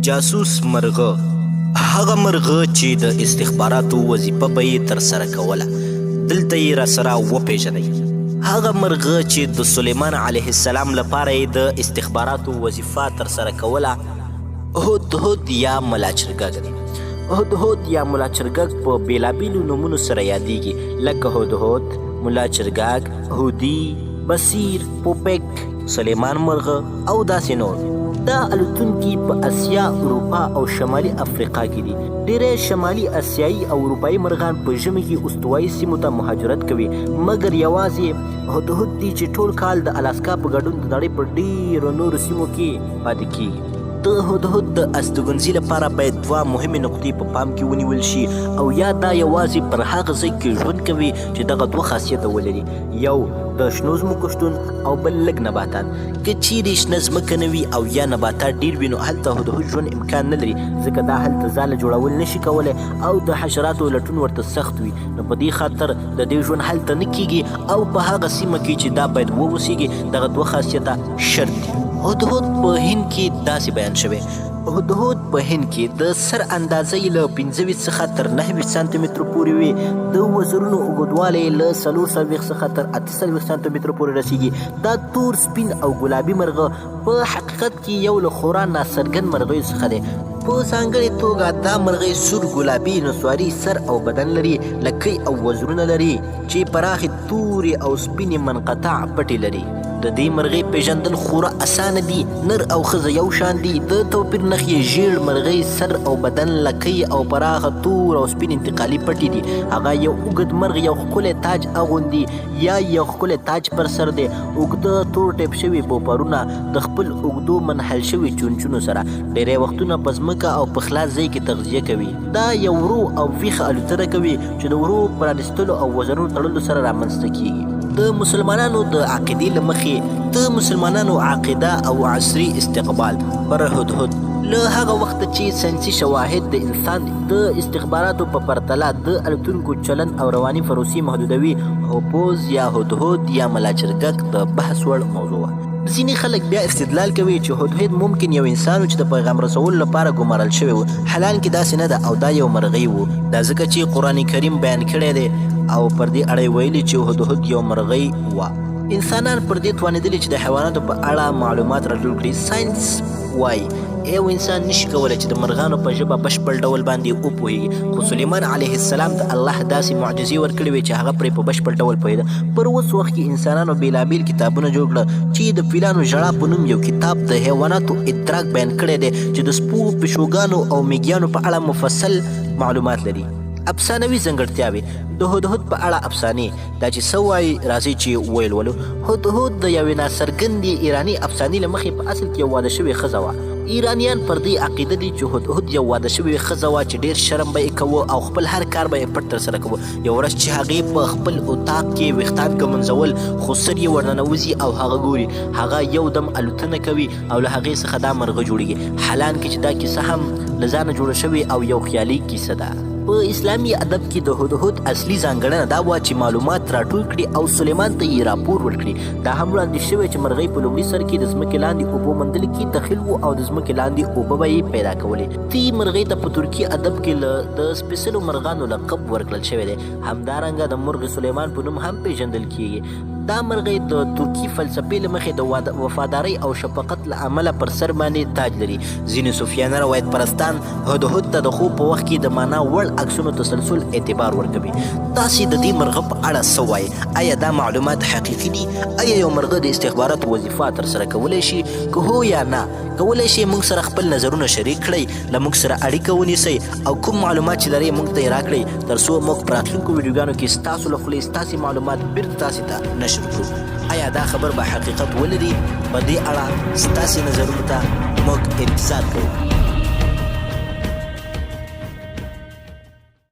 جاسوس مرغه، هغه مرغه چې د استخباراتو وظیفه به یې ترسره کوله، دلته یې راسره وپېژنئ. هغه مرغه چې د سلیمان علیه السلام لپاره یې د استخباراتو وظیفه ترسره کوله، هدهد یا ملاچرګګ دی. هدهد یا ملاچرګګ په بېلابېلو نومونو سره یادېږي، لکه هدهد، ملاچرګګ، هودي، بصیر، پوپک، سلیمان مرغه او داسې نور. دا الوتونکي په اسیا، اروپا او شمالي افریقا کې دي. ډیری شمالي اسیایي او اروپایي مرغان په ژمي کې استوایي سیمو ته مهاجرت کوي، مګر یوازې هدهد دي چې ټول کال د الاسکا په ګډون د نړۍ په ډیرو نورو سیمو کې پاتې کیږي. د هدهد د استوګنځي لپاره باید دوه مهمې نقطې په پام کې ونیول شي، او یا دا یوازې پر هغه ځای کې ژوند کوي چې دغه دوه خاصیته ولري، یو د شنو ځمکو شتون او بل لږ نباتات. که چیرې شنه ځمکه نه وي او یا نباتات ډیر وي، نو هلته هدهد ژوند امکان نه لري، ځکه دا هلته ځاله جوړول نه شي کولی او د حشراتو لټون ورته سخت وي، نو په دې خاطر د دې ژوند هلته نه کیږي او په هغه سیمه کې چې دا باید واوسیږي دغه دوه خاصیته شرط دي. هدهد په هند کې داسې بیان شوی. هدهد په هند کې د سر اندازه یې له 25 څخه تر 29 سانتي مترو پورې وي، د وزرونو اوږدوالی یې له 44 څخه تر 48 سانتي مترو پورې رسیږي. دا تور، سپین او ګلابي مرغه په حقیقت کې یو له خورا ناڅرګند مرغیو څخه دی. په ځانګړې توګه دا مرغۍ سور، ګلابي، نسواري سر او بدن لري، لکۍ او وزرونه لري چې پراخې تورې او سپینې منقطع پټې لري. د دې مرغۍ پېژندل خورا اسانه دي، نر او ښځه یو شان دي، د توپیر نښې یې ژېړ مرغۍ سر او بدن، لکۍ او پراخه تور او سپین انتقالي پټې دي. هغه یو اوږد مرغ یو ښکلی تاج اغوندي یا یو ښکلی تاج پر سر دی، اوږده تور ټیپ شوي بوپرونه د خپل اوږدو منحل شوي چونچونو سره. ډېری وختونه په ځمکه او په خلاص ځای کې تغذیه کوي. دا یو ورو او ویښه الوتنه کوي چې د ورو پرانیستلو او وزرونو تړلو سره رامنځته کیږي. د مسلمانانو د عقیدې له مخې د مسلمانانو عقیده او عصري استقبال پر هدهد له هغه وخته چې ساینسي شواهد د انسان د استخباراتو په پرتله د الوتونکو چلند او رواني پروسې محدودوي، هوپوز یا هدهد یا ملاچرګک د بحث وړ موضوع وه. ځینې خلک بیا استدلال کوي چې هدهد ممکن یو انسان و چې د پیغام رسولو لپاره ګمارل شوی و، حالانکه داسې نه ده او دا یو مرغۍ و. دا ځکه چې قرآن کریم بیان کړی دی او پر دې اړه یې ویلي چې هدهد یو مرغۍ وه. انسانان پر دې توانېدلي چې د حیواناتو په اړه معلومات راټول کړي. ساینس وايي یو انسان نشي کولی چې د مرغانو په ژبه بشپړ ډول باندې وپوهېږي، خو سلیمان علیه السلام ته الله داسې معجزې ورکړې وې چې هغه پرې په بشپړ ډول پوهېده. پر اوس وخت کې انسانانو بېلابېل کتابونه جوړ کړل چې د فیلانو ژړا په نوم یو کتاب د حیواناتو ادراک بیان کړی دی چې د سپو، پیشوګانو او میږیانو په اړه مفصل معلومات لري. افسانوي ځانګړتیاوې د هدهد په اړه افسانې دا چې څه وايي، راځئ چې ویې لولو. هدهد د یوې ناڅرګندې ایراني افسانې له مخې په اصل کې یو واده شوې ښځه وه. ایرانیان پر دې عقیده دي چې هدهد یو واده شوې ښځه وه چې ډېر شرم به یې کوه او خپل هر کار به یې پټ ترسره کوه. یوه ورځ چې هغې په خپل اتاق کې ویښتان ږمنځول، خسر یې ورننوځي او هغه ګوري. هغه یو دم الوتنه کوي او له هغې څخه دا مرغه جوړېږي. حالانکه چې دا کیسه هم له ځانه جوړه شوې او یو خیالي کیسه ده. په اسلامي ادب کې د هدهد اصلي ځانګړنه دا وه چې معلومات راټول کړي او سلیمان ته یې راپور ورکړي. دا هم وړاندې شوی چې مرغۍ په لومړي سر کې د ځمکې لاندې اوبو موندلو کې دخیل وو او د ځمکې لاندې اوبه به یې پیدا کولې. دې مرغۍ ته په ترکي ادب کې له د سپېڅلو مرغانو لقب ورکړل شوی دی. همدارنګه د مرغ سلیمان په نوم هم پېژندل کېږي. دا مرغۍ د ترکي فلسفې له مخې د وفادارۍ او شفقت له امله پر سر باندې تاج لري. ځینې صوفیانه روایت پرستان هدهد ته د خوب په وخت کې د معنا وړ عکسونو تسلسل اعتبار ورکوي. تاسې د دې مرغه په اړه څه وایئ؟ ایا دا معلومات حقیقي دي؟ ایا یو مرغه د استخباراتو وظیفه ترسره کولی شي؟ که هو یا نه، کولی شئ موږ سره خپل نظرونه شریک کړئ، له موږ سره اړیکه ونیسئ او کوم معلومات چې لرئ موږ ته یې راکړئ تر څو موږ په راتلونکو ویډیوګانو کې ستاسو له خولې ستاسې معلومات بیرته تاسې ته نشر کړو. ایا دا خبر به حقیقت ولري؟ په دې اړه ستاسې نظرونو ته موږ انتظار کوو.